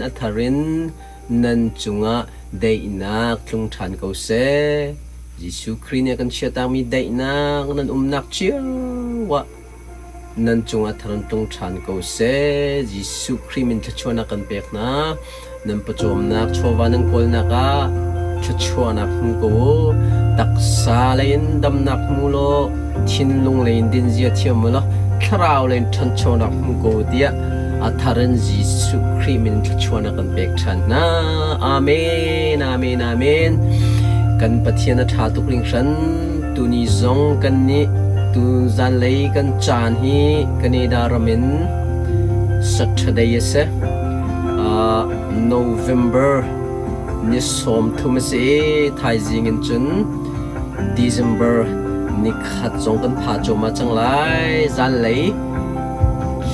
A thar in nan cungah daihnak tlung ṭhan ko seh. Jesuh Khrih nih a kan chiahtakmi daihnak nan umnak cio ah nan cungah thar in tlung ṭhan ko seh. Jesuh Khrih min thluachuahnak kan pek hna. Nan pawcawmnak chawva nan kawlnak ah thluachuahnak hmu ko u. Taksa lei in damnak hmu law thinlung lei in dinzia thiam u law thlarau lei in ṭhanchonak hmu ko u tiah a thar in Jesuh Khrih min thluachuahnak kan pek ṭhan hna. Amen, amen, amen. Kan Pathian a ṭha tuk hringhran. Tuni zong kan nih tu zanlei kan caan hi Canada ram in Saturday a si. Uh, November ni 30 a si i thaizing in cun December ni khat zong kan pha cuahmah cang lai. Zanlei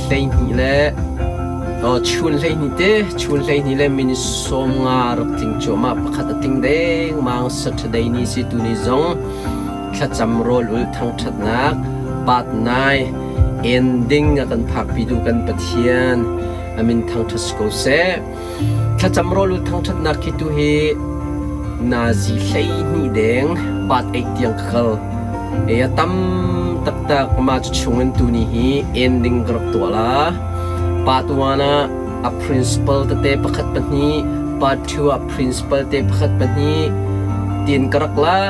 12 le chun 12 te chun 12 le minute 50 rak tling cuahmah pakhat a tling dengmang Saturday ni si tuni zong thlacam rawl ul thangṭhatnak part 9 ending a kan phakpi tu kan Pathian amin thangṭhat si ko seh. Thlacam rawl ul thangṭhatnak khi tu hi nazi 12 deng part 8 tiang ka kal. E a tam taktak mah cu chungin tuni hi ending ka rak tuah la. Part 1 ah a principal tete pakhat pahnih, part 2 ah principal te pakhat pahnih tin ka rak la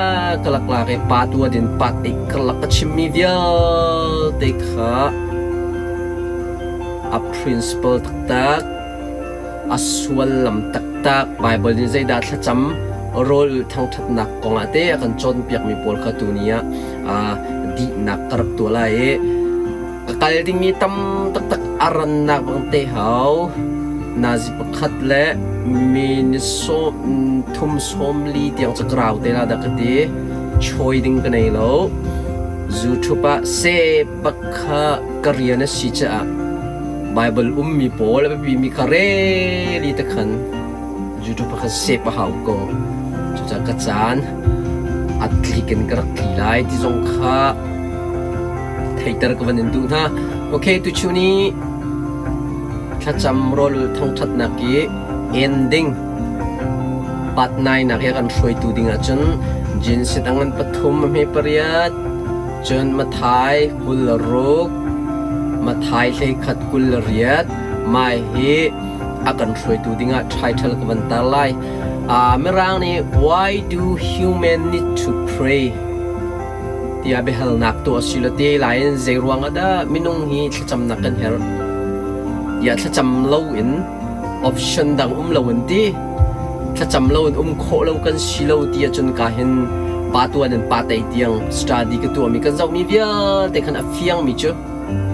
ka lak lak i part 1 in part 8 karlak ka chimmi vialte kha a principal taktak a suallam taktak Baibal nih zeidah thlacam rawl thangṭhatnak kongah te a kan cawnpiakmi pawl kha tuni ah dihnak ka rak tuah lai i ka kal dingmi tam taktak a rannak bang te hau nazi pakhat le mi thum 40 tiang cu ka rau te la dah ka ti choi ding ka nei lo YouTube ah se bak kha ka rian a si caah Baibal ummi pawl a biapimi kha rel i te khan YouTube ah khan save a hau ko. Cucaah ka caan a tlik in ka rak tli lai ti zong kha theiter ka van in duh hna. Okay, tuchun i thlacam rawl thangṭhatnak i ending part 9 nak hi a kan hruaitu ding ahcun Genesis a ngan pathum a hme pariat Cun Matthai 26, Matthai 11 28, mai hi a kan hruaitu dingah title ka van tar lai. Mirang nih Why do human need to pray? tiah biahalnak tuah si lo te lai in zei ruang ah dah minung hi thlacamnak kan herh? Tiah thlacam lo in option dang um lo in ti thlacam lo in um khawh lo kan si lo ti ahcun ka hin pa tuan in pa tei tiang study ka tuahmi kan zohmi vialte khan a fiangmi cu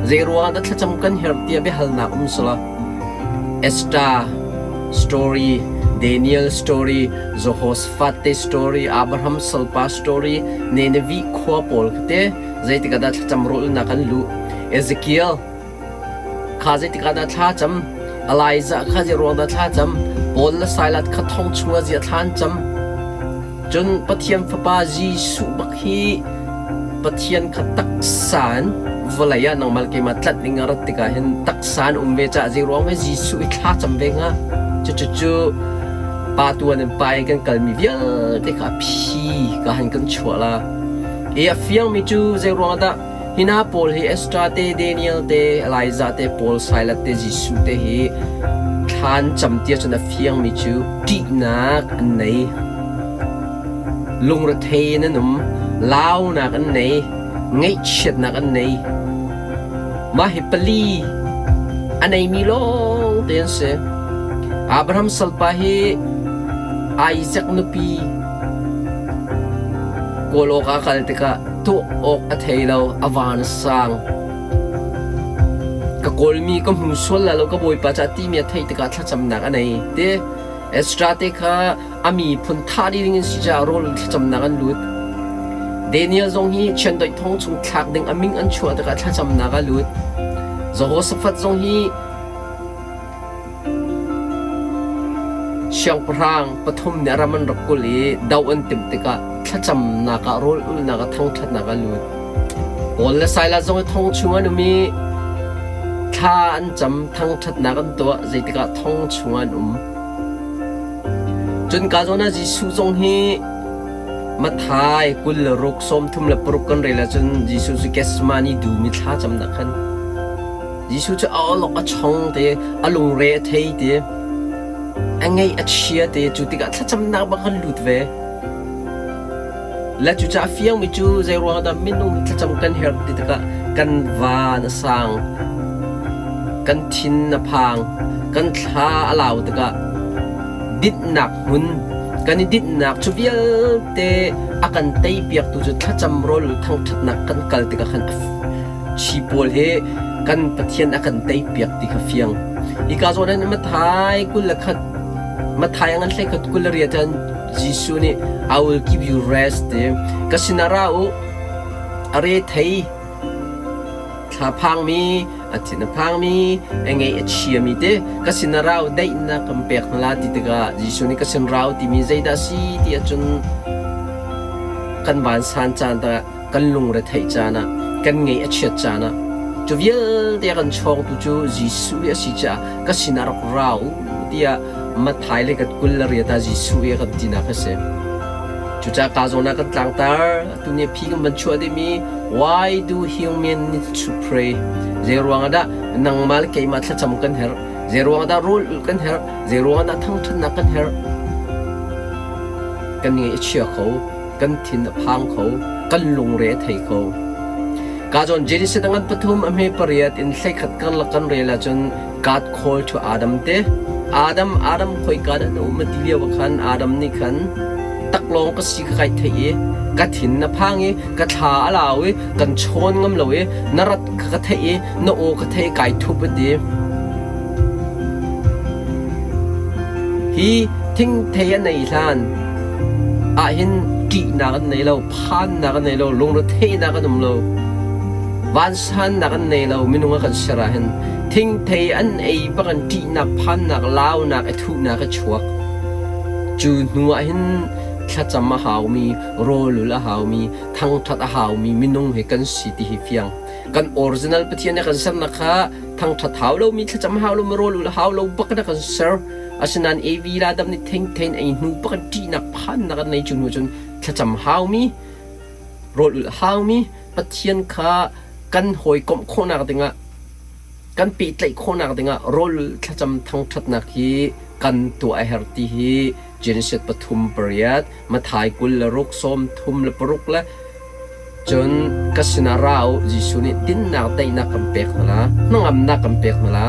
zei ruangah dah thlacam kan herh tiah biahalnak um sala Esther story Daniel story Jehoshaphat te story Abraham salpa story Nineveh khua pawl te zeitik ah dah thlacam rawlnak an luh Ezekiel Kha zeitik ah dah thla cam? Elijah kha zei ruang dah thla cam? Paul le Silas kha thong chungah ziah thla an cam? Cun Pathian Fapa Jesuh bak hi Pathian kha taksa in vawlei ah nangmah le keimah tlanh ding a rat tikah hin taksa in um ve caah zei ruang ve Jesuh i thla cam ve hnga? Cucu pa tuan in pa in kan kalmi vialte kha a phi ka han kan chuah la. I a fiangmi cu zei ruangah dah Hi hna pawl hi Esther te, Daniel te, Elijah te, Paul, Silas te, Jesuh te hi thlan cam ti ahcun a fiangmi cu ṭihnak an nei. Lungrethei in an um, launak an nei, ngaihchiatnak an nei. Mah hi pali a neimi lawng te an si. Abraham salpa hi Isaac nupi kawl awk ah kal tikah tuah awk a thei lo, a van sang. Ka kawlmi ka hmu sual la lo ka bawipa ca timi a theih tikah thlacamnak a nei. Te Ezra te kha a miphun thah dih ding in si caah rawl thlacamnak an lut. Daniel zong hi chiandeih thong chung thlak ding a ming an chuah tikah thlacamnak a lut. Jehoshaphat zong hi Siangpahrang pathum nih a ram an rak kulh i doh an timh tikah thlacamnak ah rawl ulhnak ah thangṭhatnak a lut. Paul le Silas zong hi thong chung an um i Thla an cam, thangṭhatnak an tuah, zeitikah thong chungah an um. Cun ka zawn ah Jesuh zong hi Matthai 26, 36 kan rel ahcun Jesuh cu Gethsemane dum i thla camnak khan Jesuh cu a awlok a chong te, a lungre a thei te, a ngaih a chia te, cu tikah thlacamnak bak kan lut ve. Le cucaah fiangmi cu zeiruang dah minung hi thlacam kan herh ti tikah kan van a sang, kan thin a phang, kan thla a lau tikah dinhnak hmun kan i dinhnak cu vialte a kan teipiaktu cu thlacam rawl thangṭhatnak kan kal tikah khan chi pawl hi kan Pathian a kan teipiak ti kha fiang. Hika zawn hin Matthai 21 Matthai a ngan 21 28 cun Jesuh nih I will give you rest ti ka sinah ra u a re thei thla phangmi a thin a phangmi a ngeih a chiami te ka sinah ra u daihnak kan pek hna la ti tikah Jesuh nih ka sin ra u timi zeidah a si ti ahcun kan vansan caan ah kan lungre theih caan ah kan ngeih a chiat caan ah cu vialte a kan chawngtu cu Jesuh i a si caah ka sinah rak ra u tiah Matthai le kan 28 ah Jesuh i a kan tinak a si. Cucaah ka zawn ah kan tlangtar tu ni phi kan van chuah dihmi why do human need to pray? Zei ruang ah dah nangmah le keimah thlacam kan herh? Zei ruang ah dah rawl ulh kan herh? Zei ruang ah dah thangṭhatnak kan herh? Kan ngaih a chia kho, kan thin a phang kho, kan lungre a thei kho. Ka zawn Genesis a ngan pathum a hme pariat in 11 karlak kan rel ahcun God call to Adam te. Adam, Adam khoika dah na um a ti lio ah khan Adam nih khan taklawng ka si ka kai theih i ka thin na phang i ka thla a lau i kan chawn ngam lo i na rat kha ka theih i na aw ka theih i kai thup a ti. Hi thingthei a nei hlan ahhin ṭihnak an nei lo, phannak an nei lo, lungretheihnak an um lo, vansannak an nei lo minung a kan ser ahhin thingthei an ei bak an ṭihnak, phannak, launak, i thuhnak a chuak. Cu hnu ahhin thlacam a haumi, rawlul a haumi, thangṭhat a haumi minung hi kan si ti hi fiang. Kan original Pathian nih a kan sernak kha thangṭhat hau lomi, thlacam hau lomi, rawlul hau lo bak in a kan ser. Asinain Evi le Adam nih thengthei in ei hnu bak in ṭihnak phannak an nei cu hnu cun thlacam haumi, rawlulh haumi Pathian kha kan hawikomh khawhnak dingah kan pehtlaih khawhnak dingah rawlulh thlacam thangṭhatnak hi kan tuah a herh ti hi Genesis pathum pariat, Matthai 26, 36 le Cun ka sinah ra u, Jesuh nih dinnak daihnak kan pek hna la, hnangamnak kan pek hna la.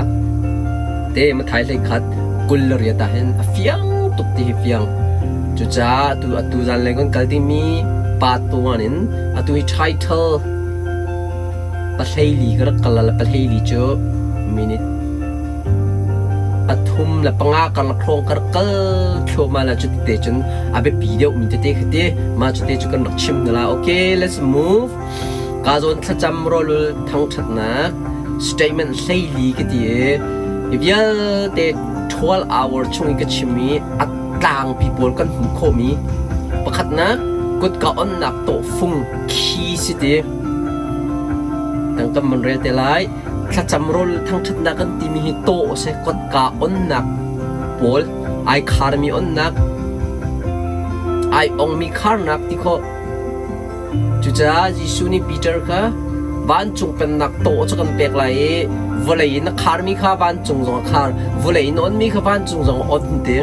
Te Matthai 21 28 ah hin a fiang tuk ti hi fiang. Cucaah atu atu zanlei kan kal dingmi part 1 in atu hi title pahleili ka rak kal la pahleili cu minute pathum le panga karlak hrawng ka rak kal thluahmah la cu te cun a biapi deuhmi tete khi ti mah cu te cu kan rak chim hna la. Okay, let's move. Ka zawn thlacam rawlul thangṭhatnak statement 14 ka ti i hi vialte 12 hour chung i ka chim i a tlangpi pawl kan hmuh khawhmi pakhatnak kutka onnak tawhfung khi si ti tangkam man rel te lai. Thlacam rawl thangṭhatnak kan timi hi tawh a si. Kotka onnak pawl ai kharmi onnak, ai ongmi kharnak ti khawh. Cucaah Jesuh nih Peter kha vancung pennak tawh cu kan pek lai i vawlei in a kharmi kha vancung zong a khar, vawlei in onmi kha vancung zong a on ti.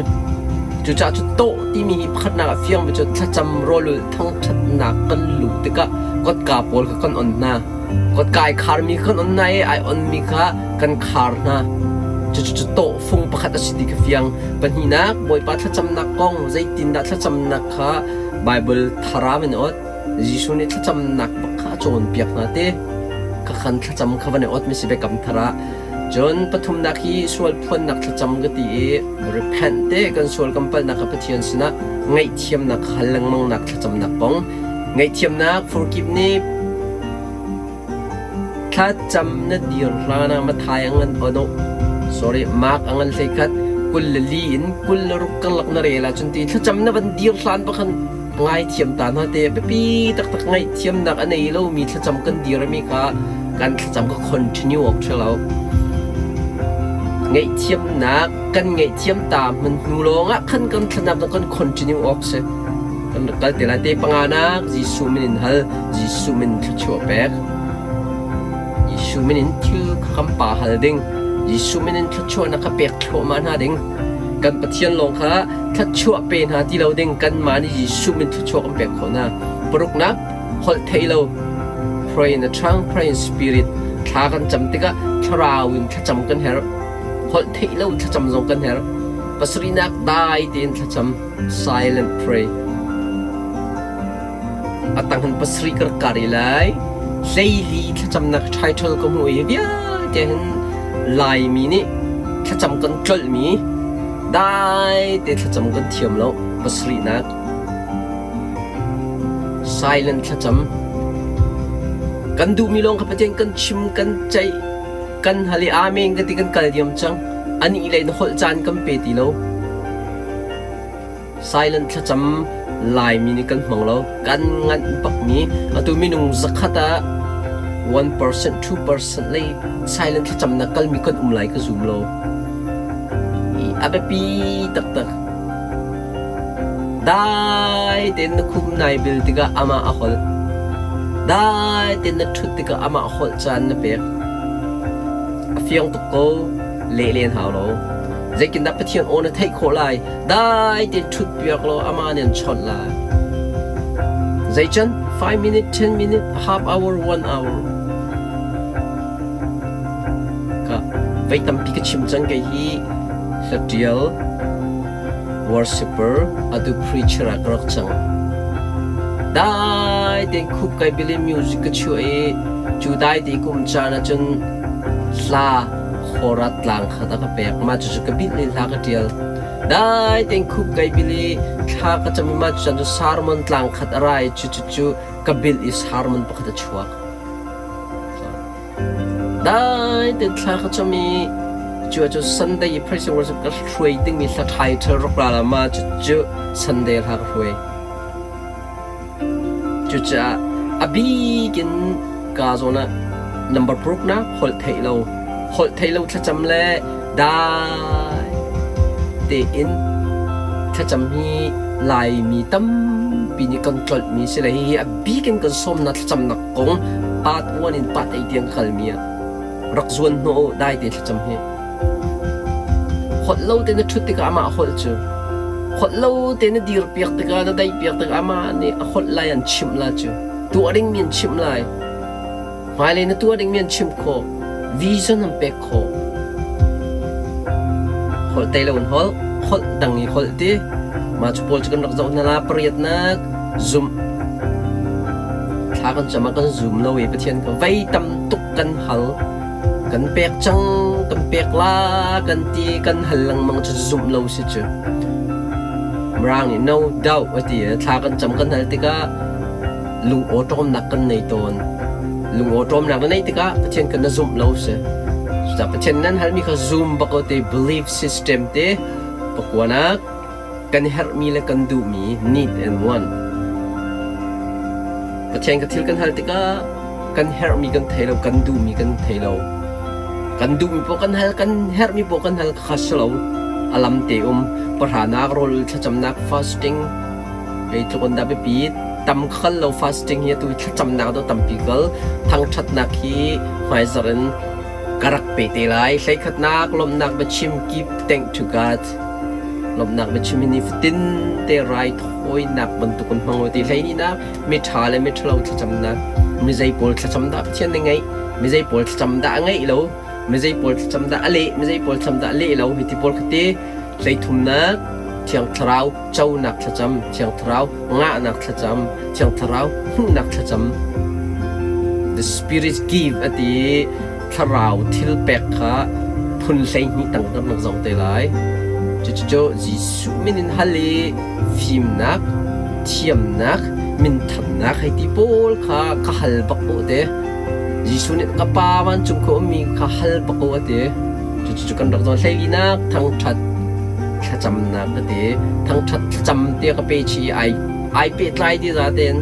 Cucaah cu tawh timi hi pakhatnak ah fiangmi cu thlacam rawlulh thangṭhatnak kan luh tikah kotka pawl kha kan on hna. Kotka ai kharmi kha kan on hna i ai onmi kha kan khar hna. Cucu tawhfung pakhat a si ti kha fiang. Pahnihnak, Bawipa thlacamnak kong zeitindah thlacamnak kha Baibal tharaam in a ot. Jesuh nih thlacamnak bak kha a cawnpiak hna ti. Khakhan thlacam kha van i ot mi si biakam thar ah. Cun pathumnak hi sual phuannak thlacam ka ti i repent te kan sual kan palhnak kha Pathian sinah ngaihthiamnak hal lengmangnak thlacamnak kong. Ngaihthiamnak forgive nih Thlacam na dir hlan ah Matthai a ngan aw sorry Mark a ngan 11 24 in 26 karlak na rel ahcun ti thlacam na van dir hlan pa khan ngaithiam ta hna te biapi taktak ngaihthiamnak a nei lomi thlacam kan dir mi kha kan thlacam ka continue awk ṭha lo. Ngaihthiamnak kan ngaihthiam ta hman hnu lawngah khan kan thlacamnak kan continue awk si. Kan rak kal te lai te panganak Jesuh min in hal, Jesuh min thluachuah pek. Jesuh min in thil kha kan pa hal ding. Jesuh min in thluachuahnak kha pek thluahmah hna ding. Kan Pathian lawng kha thluachuah pe hna ti lo ding kanmah nih Jesuh min thluachuah kan pek khawh hna. Paruknak holh theih lo pray in a tongue, pray in spirit thla kan cam tikah thlarau in thlacam kan herh. Holh theih lo thlacam zong kan herh. Pasarihnak dai tein thlacam silent pray. A tang hin pasarih ka rak kar i lai. Hleili thlacamnak title ka hmuh i vialte hin Laimi nih thlacam kan tlolhmi dai te thlacam kan thiam lo. Pasarihnak silent thlacam kan duhmi lawng kha Pathian kan chim kan ceih kan hal i amen ka ti kan kal diam cang. Anih lei na holh caan kan pe ti lo. Silent thlacam Laimi nih kan hmang lo. Kan nganh bakmi atu minung zakhat ah 1%, 2% lei silent thlacamnak kalmi kan um lai ka zum lo. A biapi taktak. Dai tein na khum nai bil tikah amah a holh. Dai tein na ṭhut tikah amah holh caan na pek. A fiang tuk ko. Leh len hau lo. Zeitindah Pathian aw na theih khawh lai? Dai tein ṭhut piak law amah nih an chawnh lai. Zeican? 5 minute, 10 minute, half hour, 1 hour. Ka vei tampi ka chim cang kei hi hlatial worshipper atu preacher ah ka rak cang. Dai tein khup kai bili music ka chuah i cu dai te kum caan ahcun hla Khorat tlang khat a ka pek. Mah cucu ka bilh i hla ka ṭial. Dai tein khup kai bil i thla ka cam i mah cucan cu sermon tlang khat a ra i cucu ka bilh i sermon pakhat a chuak. Dai tein thla ka cam i cu ahcun Sunday i praise and worship ka hruai dingmi hla title rak ra la mah cucu Sunday hla ka hruai. Cucaah a bik in kaa zawn ah number paruk na holh theih lo. Holh theih lo thlacam le dai tein thlacam hi Laimi tampi nih kan tlolhmi si le hihi a bik in kan sawmnak thlacamnak kong part 1 in part 8 tiang kalmi ah rak zuan hnawh u dai te thlacam hi. Holh lo te na ṭhut tikah amah holh cu holh lo te na dir piak tikah na daih piak tikah amah nih a holh lai an chimh la cu tuah dingmi an chimh lai hmailei na tuah dingmi an chimh khawh vision an pek khawh holh tei lo in holh holh dang i holh ti mah cu pawl cu kan rak zoh hna la pariatnak zumh thla kan cam ah kan zum lo i Pathian ka vei tam tuk kan hal Kan pek cang, kan pek la kan ti kan hal lengmang cu zumh lo si cu. Mirang nih no doubt a ti i thla kan cam kan hal tikah lung awṭawmnak kan nei tawn. Lung awṭawmnak na neih tikah Pathian kan na zumh lo si. Cucaah Pathian nan halmi kha zum bak ko ti belief system te pakuanak kan herhmi le kan duhmi need and want. Pathian ka thil kan hal tikah kan herhmi kan thei lo, kan duhmi kan thei lo. Kan duhmi poh kan hal, kan herhmi poh kan hal kha si lo. A lam te um pahranak rawl thlacamnak fasting ei tluk an dah biapi tam khal lo fasting hi atu thlacamnak do tampi kal thangthatnak hi hmaizar in ka rak pe te lai hleikhatnak lawmhnak biachim keep thank to God lawmhnak biachim hi nifatin te rai thawinak bantuk in hmang ti hlei ni nak miṭha le miṭhalo thlacamnak mizei pawl thlacam dah Pathian nih ngeih mizei pawl thlacam dah a ngeih lo mizei pawl thlacam dah a leh mizei pawl thlacam dah a leh lo hi ti pawl kha ti hleithumnak Thiang Thlarau conak thlacam Thiang Thlarau ngahnak thlacam Thiang Thlarau hmuhnak thlacam the spirit give a ti thlarau thil pek kha phun 12 tang kan rak zoh te lai. Cucu Jesuh min in hal i fimnak, thiamnak, minthannak hei ti pawl kha ka hal bak ko te. Jesuh nih ka Pa vancung khua ummi kha hal bak ko a ti. Cucu kan rak zoh hleilinak thangṭhat thlacamnak ka ti. Thangṭhat thlacam te ka pe chi ai ai pehtlai ti za tein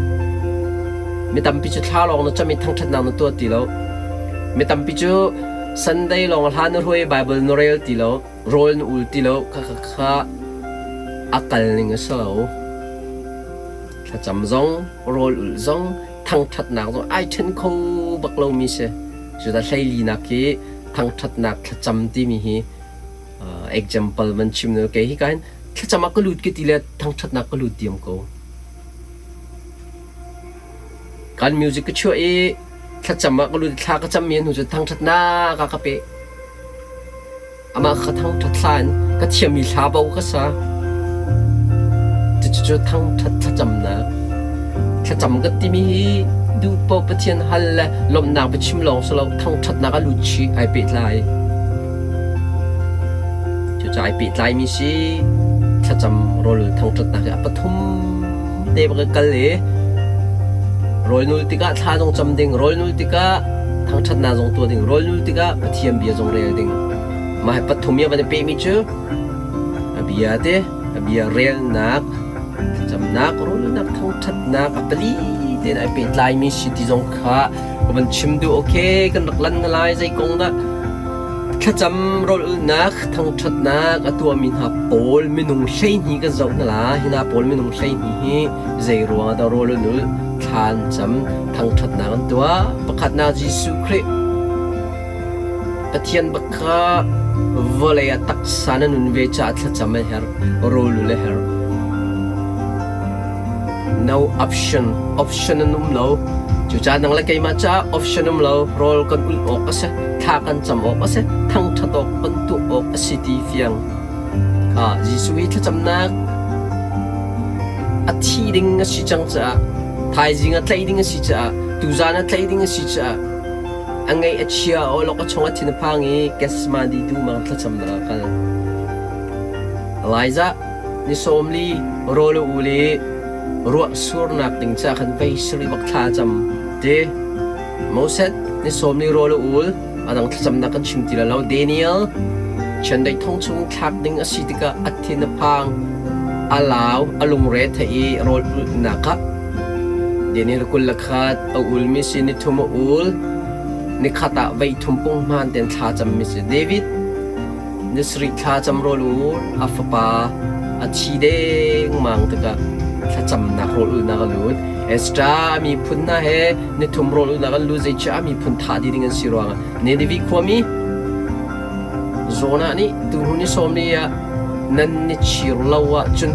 mi tampi cu thla lawng na cam i thangṭhatnak na tuah ti lo. Mi tampi cu Sunday lawng hla na hruai Bible na rel ti lo, rawl na ul ti lo, kha kha kha a kal ning a si lo. Thlacam zong, rawl ulh zong, thangṭhatnak zong ai ṭhen kho bak lomi si. Cuta hleilinak hi thangṭhatnak thlacam timi hi example van chim na kei hi ka hin thlacam ah ka lut ka ti le thangṭhatnak ka lut diam ko. Kan music ka chuah i thlacam ah ka lut thla ka cammi hnu cu thangṭhatnak ah ka peh. Amah kha thangṭhat hla in ka thiammi hla bo ka sa. Cucu thangṭhat thlacamnak. Thlacam ka timi hi duh paoh Pathian hal le lawmhnak biachim lawng si lo thangṭhatnak a lut chih ai pehtlai. Cucu ai pehtlaimi si thlacam rawl thangṭhatnak hi a pathum te bak i kal i rawl nul tikah thla zong cam ding, rawl nul tikah thangṭhatnak zong tuah ding, rawl nul tikah Pathian bia zong rel ding. Mah hi pathum i a van i pehmi cu a bia te, a bia relnak, thlacamnak, rawlnak, thangṭhatnak a pali tein ai pehtlaimi si ti zong kha ka van chim duh. Okay, kan rak lan na lai zei kong dah thlacam rawlulnak thangṭhatnak a tuahmi hna pawl minung 12 kan zoh hna la. Hi hna pawl minung 12 hi zei ruangah dah rawl an ulh, thla an cam, thangṭhatnak an tuah? Pakhatnak Jesuh Khrih Pathian bak kha vawlei ah taksa na nun ve caah thlacam a herh, rawl ul a herh. No option, option an um lo. Cucaah nang le keimah caah option um lo, rawl kan ulh awk a si, thla kan cam awk a si, thangṭhat awk kan tuah awk a si ti fiang. Kha Jesuh hi thlacamnak a thi ding a si cang caah, thaizing ah tlaih ding a si caah, tuzaan ah tlaih ding a si caah, A ngaih a chia, awlok a chong a thin a phang i Gethsemane dum ah thlacamnak ah a kal. Elijah ni 40 rawl a ul i ruah surnak ding caah khan vei sarih bak thla a cam ti. Moses ni 40 rawl a ul, a dang thlacamnak kan chim ti lai lo. Daniel chiandeih thong chung thlak ding a si tikah a thin a phang, a lau, a lungre a thei i rawl ulhnak ah Daniel 21 a ulmi si ni thum a ul. Nikhat ah voi thum punghman tein thla cammi si. David ni sarih thla cam rawl ul a fapa a thi dengmang tikah thlacamnak rawl ulnak a lut. Esther miphun hna he ni thum rawl ulnak an lut zeicah miphun thah dih ding an si ruangah Nineveh khuami Jonah nih tuhnu ni sawm ni ah nan ni chir lo ahcun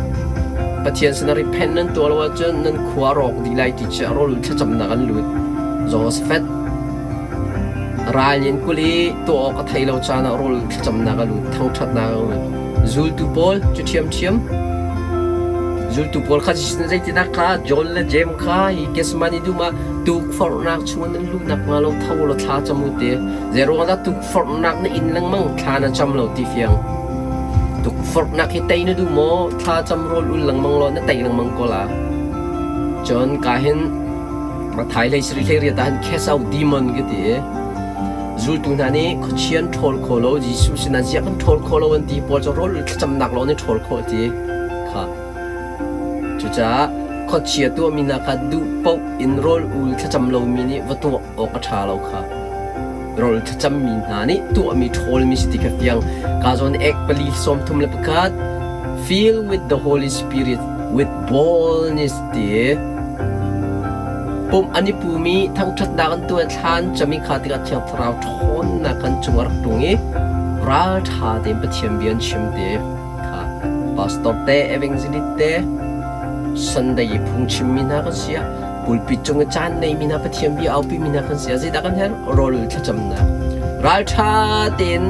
Pathian sinah repent nan tuah lo ahcun nan khua rawk dih lai ti cu rawl thlacamnak an lut. Jehoshaphat ral in kul i tuah awk a thei lo caan ah rawl thlacamnak a lut, thangṭhatnak a lut. Zultu pawl cu ṭhiamṭhiam. Zultu pawl kha Jesuh nih zeitindah kha John le Jeim kha hi Gethsemane dum ah tukforhnak chungah nan luh nakhnga lo tho law thla cam u ti. Zeiruangah dah tukforhnak na in lengmang thla na cam lo ti fiang. Tukforhnak hi tei na duh maw? Thla cam rawl ul lengmang law na tei lengmang ko la. Cun ka hin Mathai hlei sarih hlei riat ah hin cast out demon ka ti i zultu hna nih khuachia an ṭhawl kho lo Jesuh sinah ziah kan ṭhawl kho lo an ti pawl cu rawl thlacamnak lawng nih ṭhawl khawh ti kha cucaah khuachia tuahmi hna kha duh paoh in rawl ul thlacam lomi nih va tuah awk a ṭha lo kha rawl thlacammi hna nih tuahmi ṭhawlmi si ti kha fiang ka zawn ek pali 31 fill with the Holy Spirit with boldness ti pumh an i pumi thangṭhatnak an tuah thlan cami kha tikah Thiang Thlarau ṭhawnnak kan cung a rak tlung i ralṭha tein Pathian bia an chim te kha pastor te evangelist te Sunday i phungchimmi hna kan si ah pulpit cung i caan neimi hna Pathian bia aupimi hna kan si ah zeidah kan herh rawl thlacamnak ralṭha tein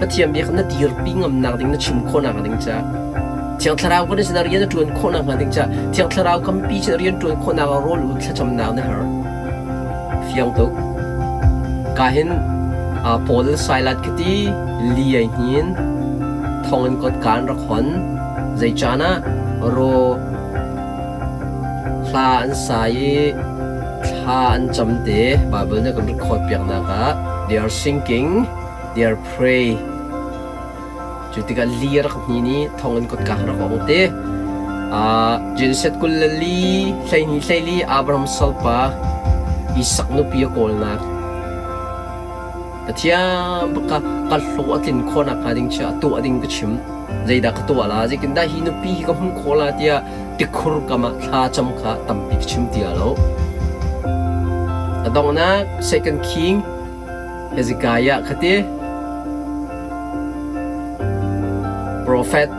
Pathian bia kha na dirpi ngamnak ding na chim khawhnak ding caah Thiang Thlarau kan sinah rian a ṭuan khawhnak hnga ding caah Thiang Thlarau kampi sin rian ṭuan khawhnak ah rawl ul thlacamnak na herh. Fiang tuk. Ka hin Paul Silas ka ti li ai hnin thong in kot kaan rak hon zei caan ah ro hla an sa i thla an cam te Bible nih kan record piaknak ah they are sinking they are pray Cu tikah li a rak hnin i thonginn kutka rak ong te. Genesis 24 12 14 Abraham salpa Isak nupi a kawlnak. Pathian baka ka hlawh a tlin khawh nakhnga ding chia tuah ding ka chim. Zeidah ka tuah la, zeitindah hi nupi hi ka hmuh khawh la tiah tikhur kam ah thla cam kha tampi ka chim ti lo. A donghnak Second King Hezekiah kha ti Profet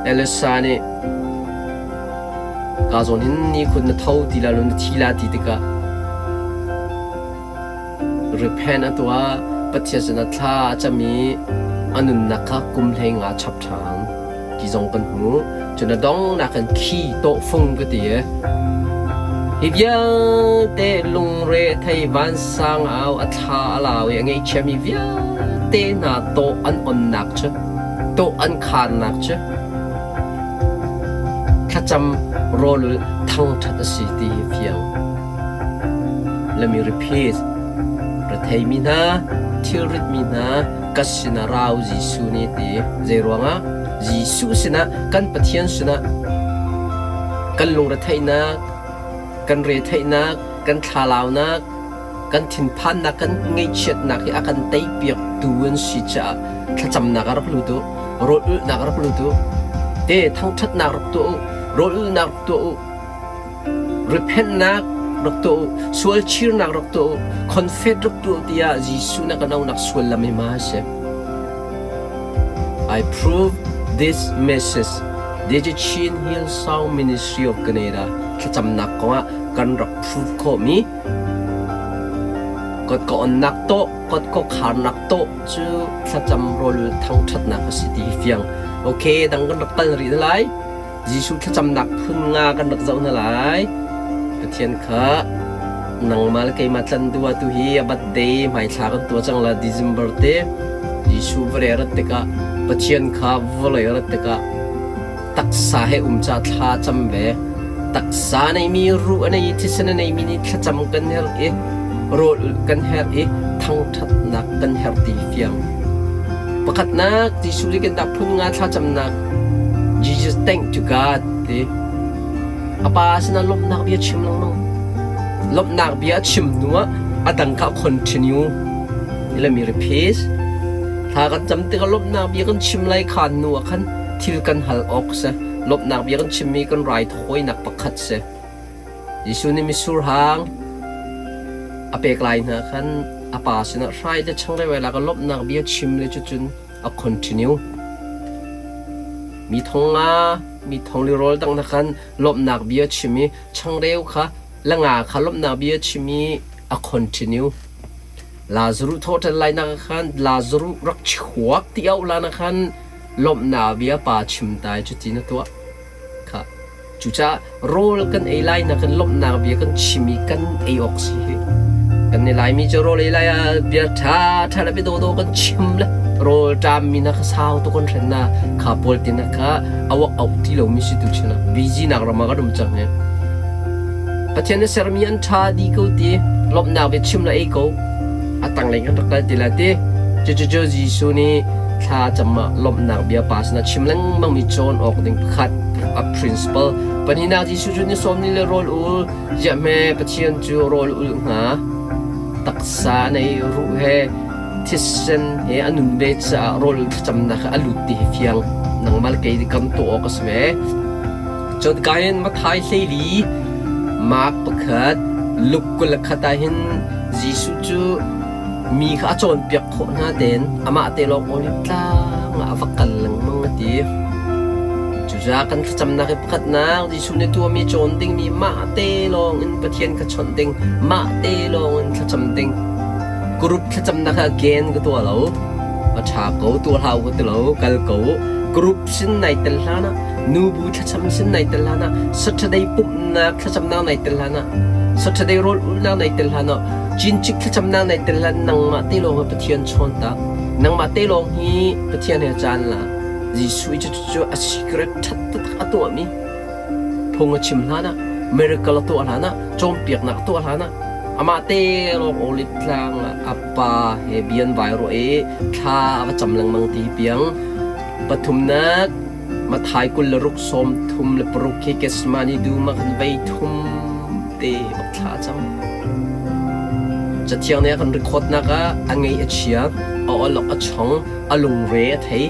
Elisha nih ka zawn hin ni khun na tho ti la lo na thi la ti tikah Repent a tuah, Pathian sinah thla a cam i a nunnak kha kum 15 chap ṭhan ti zong kan hmuh. Cun a donghnak in khi tawhfung ka ti i hi vialte lungre thei vansang au a thla a lau i a ngaihchiami vialte hna tawh an onnak cu tawh an kharnak cu thlacam rawlulh thangṭhat a si ti hi fiang. Let me repeat. Retheimi hna, thilritmi hna, ka sinah rau Jesuh nih ti. Zeiruangah? Jesuh sinah, kan Pathian sinah kan lungretheihnak, kan retheihnak, kan thlalaunak, kan thinphannak, kan ngaihchiatnak hi a kan teipiaktu an si caah thlacamnak ah rak lut u, rawl ulhnak ah rak lut u, te thangṭhatnak rak tuah u, rawl ulhnak rak tuah u, Repentnak rak tuah u, sualchirnak rak tuah u, confess rak tuah u tiah Jesuh na kan auhnak suallam hi ma a si. I prove this message. Deje Chin Hillsong Ministry of Canada thlacamnak kongah kan rak prove khawhmi kot ka onnak tawh kot ka kharnak tawh cu thlacam rawl thangṭhatnak a si ti hi fiang. Okay, dang kan rak kal rih na lai. Jesuh thlacamnak phun nga kan rak zoh hna lai. Pathian kha nangmah le keimah tlan duh ah tuhi a birthday hmaithla kan tuah cang la December te Jesuh vawlei a rat tikah Pathian kha vawlei a rat tikah taksa he um ca thla cam ve. Taksa neimi ruh a nei i thisen a neimi nih thlacam kan herh i rawl ulh kan herh i thangṭhatnak kan herh ti fiang. Pakhatnak Jesuh nih kan dah phun nga thlacamnak Jesus thank to God ti. A pa sinah lawmhnak bia chim lengmang. Lawmhnak bia a chim hnuah a dang kha continue. Let me repeat. Thla kan cam tikah lawmhnak bia kan chim lai kha hnu ah khan thil kan hal awk si. Lawmhnak bia kan chimmi kan raithawinak pakhat si. Jesuh nih mitsur hang a pek lai hna khan a pa sinah hrai le changreu ai lak i lawmhnak bia chim le cucun a continue. Mi thong nga, mi thong li rawl dang na khan lawmhnak bia chim i changreu kha le nga kha lawmhnak bia chim i a continue. Lazarus thawhṭan lai nak khan Lazarus rak chuak ti auh la na khan lawmhnak bia pa chim tai cuti na tuah. Kha Cucaah rawl kan ei lai nak in lawmhnak bia kan chim i kan ei awk si hi. Kan i Laimi cu rawl ei lai ah bia ṭha ṭha le bia dawdawh kan chim le rawl ṭam mi na kha sau tuk kan hren na kha pawl ti na kha awak auh ti lomi si tu chin ah busy nak ram ah kan um cang hi. Pathian na sermi an ṭha di ko ti lawmhnak bia chim le ei ko a tanglei kan rak kal ti la ti. Cucu Jesuh nih thla cam ah lawmhnak bia pa sinah chim lengmang mi cawn awk ding pakhat a principle pahnihnak Jesuh cu ni sawm ni le rawl ul ziah hme Pathian cu rawl ul hnga taksa nei ruh he thisen he a nun ve caah rawl ul thlacamnak a lut ti hi fiang nangmah le kei kam tuah awk a si ve cun ka hin Mathai 14 Mark 1 Luke 21 ah hin Jesuh cu Mi kha a cawnpiak khawh hna tein amah te lawng Oliv tlang ah a va kal lengmang a ti. Cucaah kan thlacamnak hi pakhatnak Jesuh nih tuahmi cawn dingmi mah te lawng in Pathian kha chawnh ding, mah te lawng in thlacam ding. Group thlacamnak ah gen ka tuah lo. A ṭha ko, tuah hlah u ka ti lo, kal ko. Group sin nai tel hlan ah, nubu thlacam sin nai tel hlan ah, Saturday pumhnak thlacamnak nai tel hlan ah, Saturday rawl ulhnak nai tel hlan ah, Cincik thlacamnak nei tel hlan nangmah te lawng hi Pathian chawn ta. Nangmah te lawng hi Pathian he caan la. Jesuh i cucu a secret ṭhat taktak a tuahmi phung a chim hlan ah, miracle a tuah hlan ah, cawnpiaknak a tuah hlan ah, amah te lawng Olive tlang ah a pa he bia an vai ruah i thla a va cam lengmang ti hi piang. Pathumnak Mathai 26 36 khi Gethsemane dum ah khan vei thum te bak thla a cam. Cathiang nih a kan record nak ah a ngeih a chia, a awlok a chong, a lungre a thei,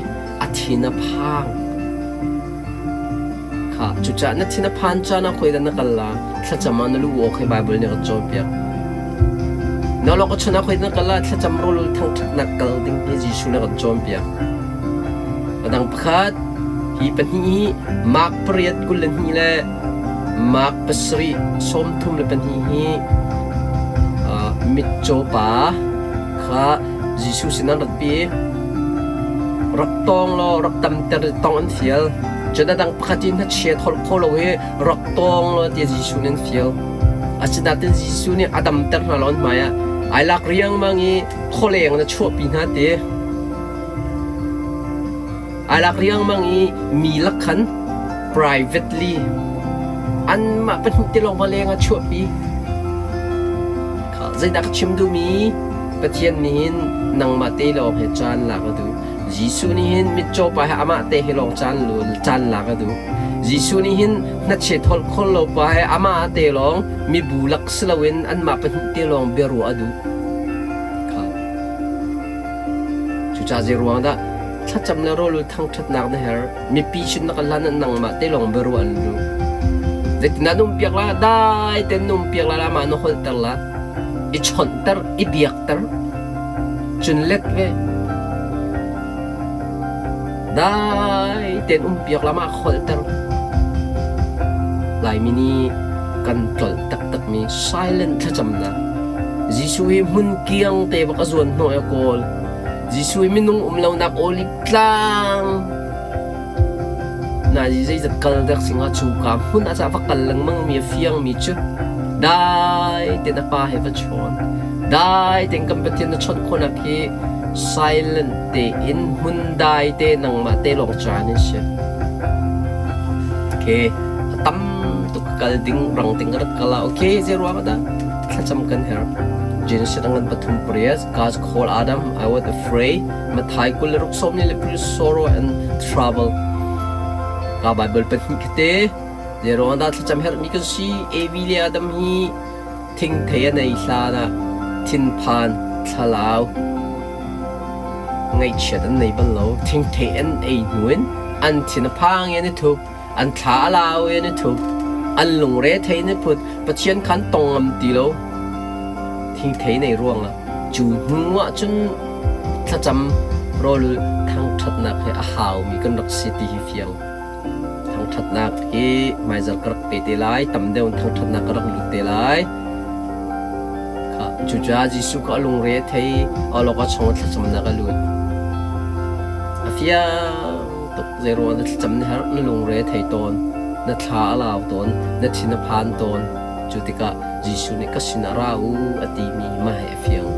a thin a phang. Kha cucaah na thin a phan caan ah khuai dah na kal la? Thlacam ah na lu awk hi Baibal nih a kan cawnpiak. Na awlok a chon ah khuai dah na kal la? Thlacam rawlul thangṭhatnak kal ding hi Jesuh nih a kan cawnpiak. A dang pakhat, hi pahnih hi Mark pariat 22 le Mark pasarih 32 hi mitcaw pa kha Jesuh sin an ratpi. Rak tawng law rak damter tong an fial. Cun a dang pakhat in hnachia holh kho lo hi rak tawng law tiah Jesuh nih an fial. Asinain Jesuh nih a damter hna lo an hmai ah ai lak riangmang i khualeng in a chuahpi hna ti. Ai lak riangmang i mi lak khan privately anmah pahnih te lawng va leng ah chuahpi. Zeidah ka chim duhmi Pathian nih hin nangmah te lawng he caan lak a duh. Jesuh nih hin mitcaw pa he amah te he lawng caan caan lak a duh. Jesuh nih hin hnachet holh khol lo pa he amah te lawng mibu lak si loin anmah pahnih te lawng biaruah a duh. Cucaah zei ruang dah thlacam le rawl thangṭhatnak na herh? Mipi sin na kal hlan ah nangmah te lawng biaruah an duh. Zeitindah na umpiak la? Dai tein na umpiak la, amah na holhter la, i chawnhter, i biakter, cun let ve. Dai tein umpiak la, mah holhter. Laimi nih kan tlolh taktakmi silent thlacamnak. Jesuh hi hmun kiang te bak a zuan hnawh i a kawl. Jesuh hi minung um lonak olive tlang na zeizat kal dek singa cu ka hmun ah va kal lengmang mi a fiang mi cu dai ten a pa he va chawn dai ten kan Pathian na chawnh khawhnak hi silent te in hmun dai te nangmah te lawng caan in si. Okay, a tam tuk kal ding rang ding rat kala. Okay, zei ruang dah thlacam kan her. Genesis angan pathum pariat God called Adam I was afraid Mathai 26 sawm le pariat sorrow and trouble ka Bible pahnih khate zei ruang dah thlacam herh mi kan si Evi le Adam hi thingthei an ei hlan ah thinphan thlalau ngaihchiat an nei bal lo thingthei an ei hnu in an thin a phang i an i thup an thla a lau i an i thup an lungre thei in i phut Pathian khan tong ngam ti lo thingthei nei ruangah cu hnu ah cun thlacam rawlul thangṭhatnak he a haumi kan rak si ti hi fiang Thangṭhatnak hi hmaizarh ka rak pe te lai, tam deuh in thangṭhatnak ka rak lut te lai. Cucaah Jesuh kha a lungre a thei, awlok a chong thlacamnak a lut. A fiang tuk zeiruang na thlacam na herh, na lungre a thei tawn, na thla a lau tawn, na thin a phan tawn. Cu tikah Jesuh nih ka sinah ra u a timi mah hi a fiang.